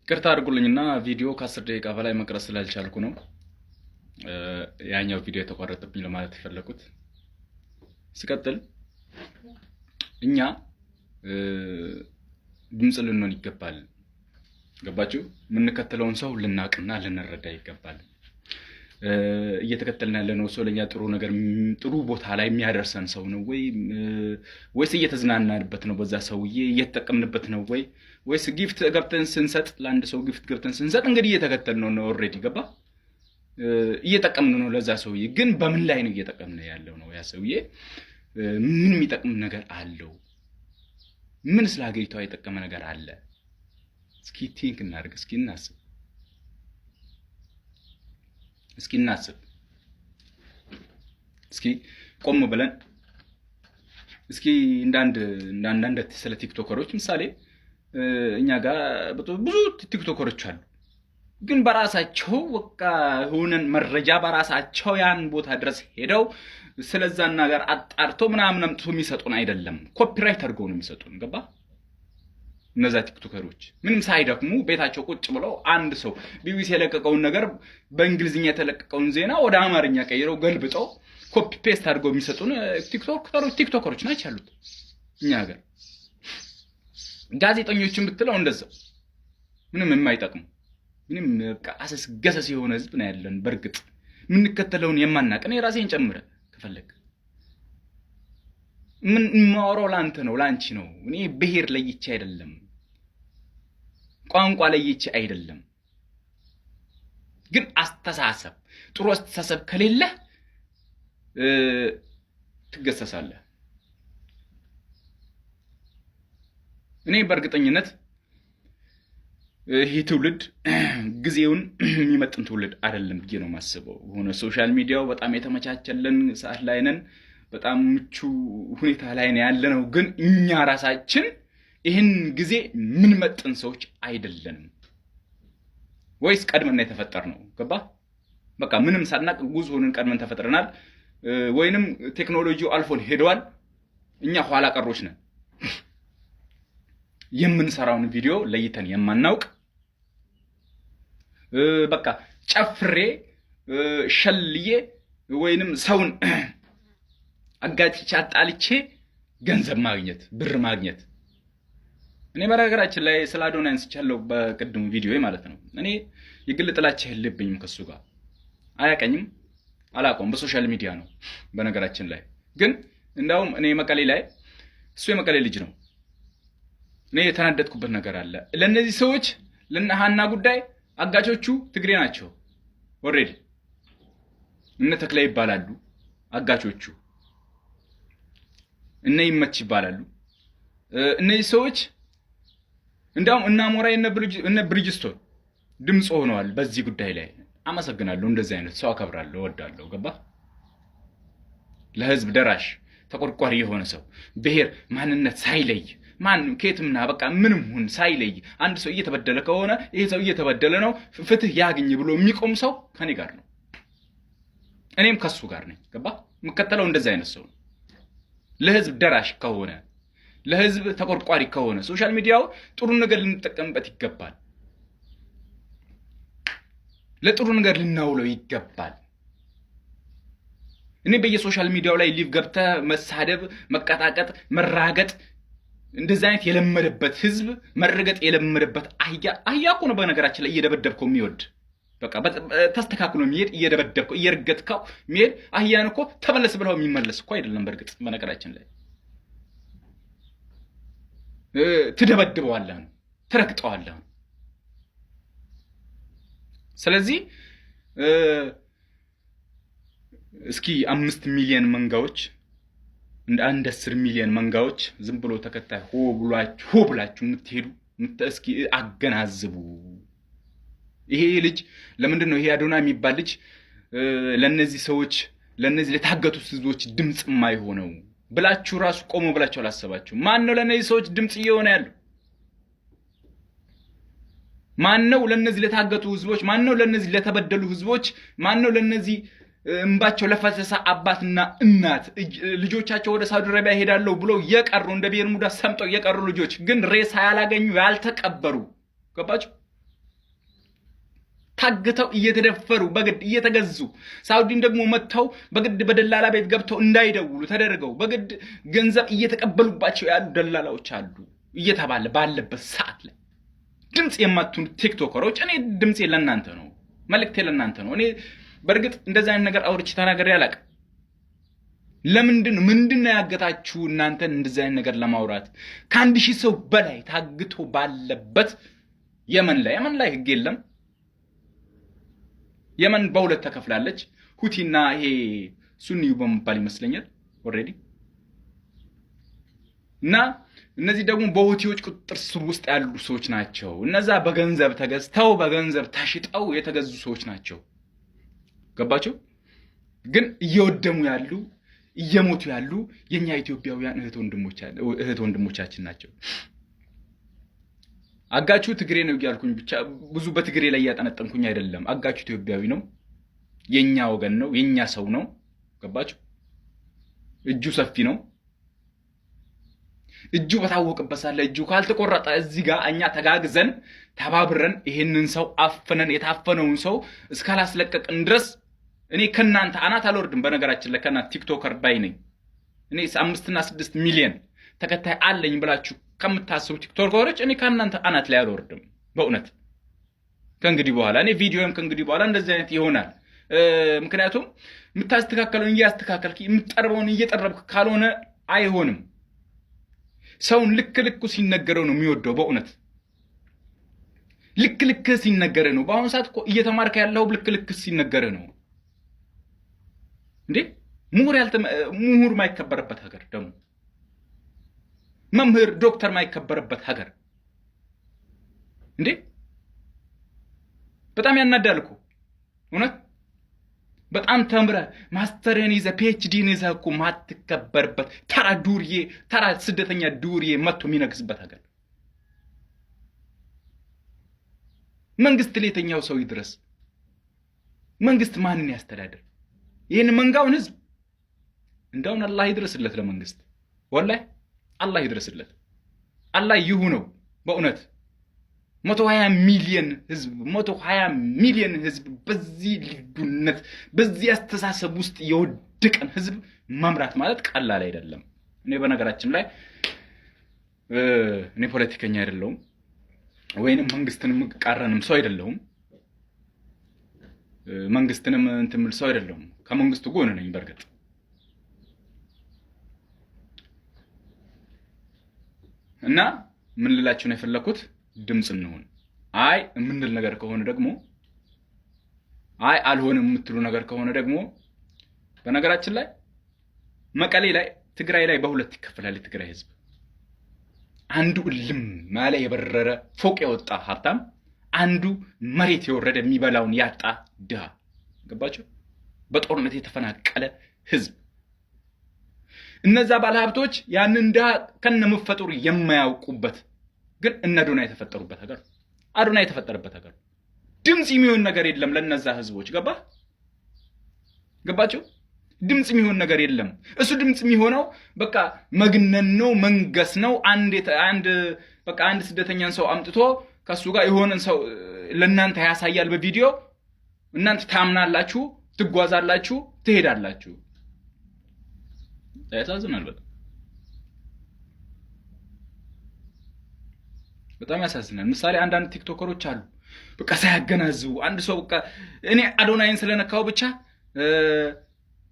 ይቅርታ አድርጉልኝና ቪዲዮ ከ10 ደቂቃ በላይ መቅረጽ ስላልቻልኩ ነው ያኛው ቪዲዮ የተቋረጠብኝ ለማለት የፈለኩት። ስቀጥል እኛ ድምፅ ልንሆን ይገባል። ገባችሁ? የምንከተለውን ሰው ልናቅና ልንረዳ ይገባል። እየተከተልን ያለነው ሰው ለእኛ ጥሩ ነገር፣ ጥሩ ቦታ ላይ የሚያደርሰን ሰው ነው ወይ፣ ወይስ እየተዝናናንበት ነው? በዛ ሰውዬ እየተጠቀምንበት ነው ወይ? ወይስ gift ገብተን ስንሰጥ፣ ለአንድ ሰው gift ገብተን ስንሰጥ እንግዲህ እየተከተልነው ነው already፣ ገባ? እየጠቀምን ነው ለዛ ሰውዬ። ግን በምን ላይ ነው እየጠቀምን ያለው ነው? ያ ሰውዬ ምን የሚጠቅም ነገር አለው? ምን ስለ ሀገሪቷ የጠቀመ ነገር አለ? እስኪ think እናድርግ፣ እስኪ እናስብ፣ እስኪ እናስብ፣ እስኪ ቆም ብለን እስኪ እንዳንድ እንዳንድ ስለ ቲክቶከሮች ምሳሌ እኛ ጋር ብዙ ቲክቶከሮች አሉ። ግን በራሳቸው በቃ ሆነን መረጃ በራሳቸው ያን ቦታ ድረስ ሄደው ስለዛ ነገር አጣርቶ ምናምን አምጥቶ የሚሰጡን አይደለም። Copyright አድርገው ነው የሚሰጡን። ገባ? እነዛ ቲክቶከሮች ምንም ሳይደክሙ ቤታቸው ቁጭ ብለው አንድ ሰው ቢቢሲ የለቀቀውን ነገር፣ በእንግሊዝኛ የተለቀቀውን ዜና ወደ አማርኛ ቀይረው፣ ገልብጠው፣ copy paste አድርገው የሚሰጡን ቲክቶከሮች ናቸው ያሉት እኛ ሀገር። ጋዜጠኞችን ብትለው እንደዛው ምንም የማይጠቅሙ፣ ምንም በቃ አሰስ ገሰስ የሆነ ህዝብ ነው ያለን። በእርግጥ የምንከተለውን የማናቅ፣ እኔ ራሴን ጨምረ ከፈለግ፣ ምን የማወራው ለአንተ ነው፣ ለአንቺ ነው። እኔ ብሔር ለይቼ አይደለም፣ ቋንቋ ለይቼ አይደለም። ግን አስተሳሰብ፣ ጥሩ አስተሳሰብ ከሌለህ ትገሰሳለህ። እኔ በእርግጠኝነት ይህ ትውልድ ጊዜውን የሚመጥን ትውልድ አይደለም ብዬ ነው የማስበው። ሆነ social media ው በጣም የተመቻቸልን ሰዓት ላይ ነን። በጣም ምቹ ሁኔታ ላይ ነው ያለነው። ግን እኛ ራሳችን ይህን ጊዜ የምንመጥን ሰዎች አይደለንም። ወይስ ቀድመን የተፈጠርነው? ገባ? በቃ ምንም ሳናቅ ጉዝ ሆነን ቀድመን ተፈጥረናል። ወይንም ቴክኖሎጂው አልፎን ሄደዋል። እኛ ኋላ ቀሮች ነን። የምንሰራውን ቪዲዮ ለይተን የማናውቅ፣ በቃ ጨፍሬ፣ ሸልዬ፣ ወይንም ሰውን አጋጭቼ፣ አጣልቼ ገንዘብ ማግኘት፣ ብር ማግኘት። እኔ በነገራችን ላይ ስለ አዶናይ አንስቻለሁ በቅድሙ ቪዲዮ ማለት ነው። እኔ የግል ጥላቻ የለብኝም ከሱ ጋር፣ አያቀኝም፣ አላውቀውም። በ social media ነው። በነገራችን ላይ ግን እንዳውም እኔ መቀሌ ላይ፣ እሱ የመቀሌ ልጅ ነው። እኔ የተናደድኩበት ነገር አለ። ለእነዚህ ሰዎች፣ ለእነ ሀና ጉዳይ አጋቾቹ ትግሬ ናቸው። Already እነ ተክላይ ይባላሉ አጋቾቹ፣ እነ ይመች ይባላሉ። እነዚህ ሰዎች እንዲያውም እነ አሞራይ፣ እነ ብሪጅስቶን ድምፅ ሆነዋል በዚህ ጉዳይ ላይ። አመሰግናለሁ። እንደዚህ አይነት ሰው አከብራለሁ፣ እወዳለሁ። ገባ? ለህዝብ ደራሽ ተቆርቋሪ የሆነ ሰው፣ ብሔር ማንነት ሳይለይ፣ ማንም ከየትምና በቃ ምንም ሁን ሳይለይ፣ አንድ ሰው እየተበደለ ከሆነ ይሄ ሰው እየተበደለ ነው፣ ፍትህ ያግኝ ብሎ የሚቆም ሰው ከኔ ጋር ነው። እኔም ከሱ ጋር ነኝ። ገባ? የምከተለው እንደዚህ አይነት ሰው ነው። ለህዝብ ደራሽ ከሆነ፣ ለህዝብ ተቆርቋሪ ከሆነ social media ው ጥሩ ነገር ልንጠቀምበት ይገባል። ለጥሩ ነገር ልናውለው ይገባል። እኔ በየ social media ው ላይ live ገብተህ መሳደብ፣ መቀጣቀጥ፣ መራገጥ፣ እንደዚህ አይነት የለመደበት ህዝብ፣ መረገጥ የለመደበት አህያ፣ አህያ እኮ ነው በነገራችን ላይ እየደበደብከው የሚወድ፣ በቃ ተስተካክሎ የሚሄድ፣ እየደበደብከው፣ እየረገጥከው የሚሄድ አህያን እኮ ተመለስ ብለው የሚመለስ እኮ አይደለም። በእርግጥ በነገራችን ላይ ትደበድበዋለህ ነው፣ ትረግጠዋለህ ነው። ስለዚህ እስኪ 5 ሚሊዮን መንጋዎች፣ እንደ አንድ 10 ሚሊዮን መንጋዎች ዝም ብሎ ተከታይ ሆ ብላችሁ ሆ ብላችሁ የምትሄዱ እስኪ አገናዝቡ። ይሄ ልጅ ለምንድን ነው፣ ይሄ አዶናይ የሚባል ልጅ ለነዚህ ሰዎች፣ ለነዚህ ለታገቱት ህዝቦች ድምፅ የማይሆነው ብላችሁ ራሱ ቆሞ ብላችሁ አላሰባችሁ? ማን ነው ለነዚህ ሰዎች ድምፅ እየሆነ ያለው? ማን ነው ለነዚህ ለታገቱ ህዝቦች? ማን ነው ለነዚህ ለተበደሉ ህዝቦች? ማን ነው ለነዚህ እንባቸው ለፈሰሰ አባትና እናት፣ ልጆቻቸው ወደ ሳውዲ አረቢያ ሄዳለሁ ብለው የቀሩ፣ እንደ ቤርሙዳ ሰምጠው የቀሩ ልጆች ግን ሬሳ ያላገኙ፣ ያልተቀበሩ፣ ገባችሁ? ታግተው እየተደፈሩ በግድ እየተገዙ፣ ሳውዲን ደግሞ መጥተው በግድ በደላላ ቤት ገብተው እንዳይደውሉ ተደርገው በግድ ገንዘብ እየተቀበሉባቸው ያሉ ደላላዎች አሉ እየተባለ ባለበት ሰዓት ላይ ድምፅ የማትሆኑ ቲክቶከሮች፣ እኔ ድምፄ ለእናንተ ነው፣ መልእክቴ ለእናንተ ነው። እኔ በእርግጥ እንደዚህ አይነት ነገር አውርቼ ተናግሬ አላውቅም። ለምንድን ነው፣ ምንድን ነው ያገታችሁ እናንተን እንደዚህ አይነት ነገር ለማውራት? ከ1,000 ሰው በላይ ታግቶ ባለበት የመን ላይ፣ የመን ላይ ህግ የለም። የመን በሁለት ተከፍላለች። ሁቲና ይሄ ሱኒዩ በመባል ይመስለኛል already። እና እነዚህ ደግሞ በሁቲዎች ቁጥጥር ስር ውስጥ ያሉ ሰዎች ናቸው። እነዛ በገንዘብ ተገዝተው፣ በገንዘብ ተሽጠው የተገዙ ሰዎች ናቸው። ገባቸው? ግን እየወደሙ ያሉ፣ እየሞቱ ያሉ የኛ ኢትዮጵያውያን እህት ወንድሞቻችን ናቸው። አጋቹ ትግሬ ነው እያልኩኝ ብቻ ብዙ በትግሬ ላይ እያጠነጠንኩኝ አይደለም። አጋቹ ኢትዮጵያዊ ነው፣ የኛ ወገን ነው፣ የኛ ሰው ነው። ገባችሁ? እጁ ሰፊ ነው። እጁ በታወቀበት ሳለ እጁ ካልተቆረጠ እዚህ ጋር እኛ ተጋግዘን ተባብረን ይሄንን ሰው አፍነን የታፈነውን ሰው እስካላስለቀቅን ድረስ እኔ ከእናንተ አናት አልወርድም። በነገራችን ላይ ከእናንተ ቲክቶከር ባይ ነኝ። እኔ 5ና 6 ሚሊዮን ተከታይ አለኝ ብላችሁ ከምታስቡ ቲክቶከሮች እኔ ከእናንተ አናት ላይ አልወርድም። በእውነት ከእንግዲህ በኋላ እኔ ቪዲዮም ከእንግዲህ በኋላ እንደዚህ አይነት ይሆናል። ምክንያቱም የምታስተካከለውን እያስተካከልክ የምትጠርበውን እየጠረብክ ካልሆነ አይሆንም። ሰውን ልክ ልኩ ሲነገረው ነው የሚወደው። በእውነት ልክ ልክ ሲነገርህ ነው። በአሁኑ ሰዓት እኮ እየተማርክ ያለው ልክ ልክ ሲነገርህ ነው። እንዴ፣ ምሁር ማይከበርበት ሀገር፣ ደግሞ መምህር ዶክተር ማይከበርበት ሀገር፣ እንዴ፣ በጣም ያናዳል እኮ እውነት። በጣም ተምረህ ማስተርህን ይዘህ PhD ን ይዘህ እኮ ማትከበርበት፣ ተራ ዱርዬ፣ ተራ ስደተኛ ዱርዬ መጥቶ የሚነግስበት ሀገር፣ መንግስት ለየትኛው ሰው ይድረስ? መንግስት ማንን ያስተዳድር? ይህን መንጋውን ህዝብ እንዳውን አላህ ይድረስለት ለመንግስት፣ ወላሂ አላህ ይድረስለት፣ አላህ ይሁነው። በእውነት 120 ሚሊየን ህዝብ፣ 120 ሚሊየን ህዝብ በዚህ ልዩነት፣ በዚህ አስተሳሰብ ውስጥ የወደቀን ህዝብ መምራት ማለት ቀላል አይደለም። እኔ በነገራችን ላይ እኔ ፖለቲከኛ አይደለሁም ወይንም መንግስትን የምቃረንም ሰው አይደለሁም። መንግስትንም እንትን የምል ሰው አይደለሁም። ከመንግስቱ ጎን ነኝ በእርግጥ። እና ምን ልላችሁ ነው የፈለኩት? ድምፅ እንሁን። አይ የምንል ነገር ከሆነ ደግሞ፣ አይ አልሆንም የምትሉ ነገር ከሆነ ደግሞ፣ በነገራችን ላይ መቀሌ ላይ፣ ትግራይ ላይ በሁለት ይከፈላል የትግራይ ህዝብ። አንዱ እልም ማለ የበረረ ፎቅ የወጣ ሀብታም፣ አንዱ መሬት የወረደ የሚበላውን ያጣ ድሃ። ገባቸው? በጦርነት የተፈናቀለ ህዝብ። እነዛ ባለሀብቶች ያንን ድሃ ከነመፈጠሩ የማያውቁበት፣ ግን እነ አዶናይ የተፈጠሩበት ሀገር፣ አዶናይ የተፈጠረበት ሀገር ድምፅ የሚሆን ነገር የለም ለነዛ ህዝቦች። ገባ? ገባቸው? ድምፅ የሚሆን ነገር የለም። እሱ ድምፅ የሚሆነው በቃ መግነን ነው፣ መንገስ ነው። አንድ አንድ በቃ አንድ ስደተኛን ሰው አምጥቶ ከእሱ ጋር የሆነን ሰው ለእናንተ ያሳያል በቪዲዮ። እናንተ ታምናላችሁ፣ ትጓዛላችሁ፣ ትሄዳላችሁ። ያሳዝናል። በጣም በጣም ያሳዝናል። ምሳሌ አንዳንድ ቲክቶከሮች አሉ፣ በቃ ሳያገናዝቡ አንድ ሰው፣ በቃ እኔ አዶናይን ስለነካው ብቻ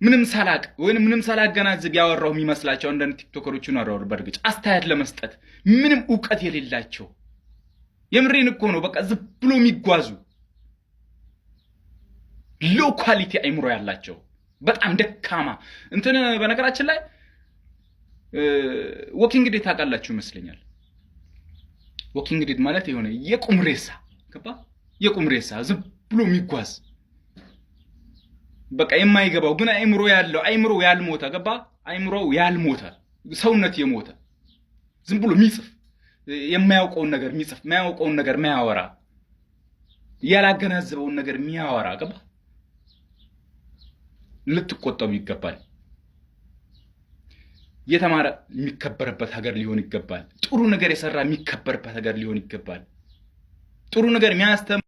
ምንም ሳላቅ ወይም ምንም ሳላገናዝብ ያወራው የሚመስላቸው አንዳንድ ቲክቶከሮች ይኖራሉ። በእርግጥ አስተያየት ለመስጠት ምንም እውቀት የሌላቸው፣ የምሬን እኮ ነው። በቃ ዝም ብሎ የሚጓዙ፣ low quality አይምሮ ያላቸው፣ በጣም ደካማ እንትን። በነገራችን ላይ walking dead ታውቃላችሁ ይመስለኛል። Walking dead ማለት የሆነ የቁም ሬሳ፣ ገባ? የቁም ሬሳ ዝም ብሎ የሚጓዝ፣ በቃ የማይገባው ግን አይምሮ ያለው፣ አይምሮ ያልሞተ፣ ገባ? አይምሮ ያልሞተ፣ ሰውነት የሞተ፣ ዝም ብሎ የሚጽፍ፣ የማያውቀውን ነገር የሚጽፍ፣ የማያውቀውን ነገር የሚያወራ፣ ያላገናዘበውን ነገር የሚያወራ፣ ገባ? ልትቆጠቡ ይገባል። የተማረ የሚከበርበት ሀገር ሊሆን ይገባል። ጥሩ ነገር የሰራ የሚከበርበት ሀገር ሊሆን ይገባል። ጥሩ ነገር የሚያስተምር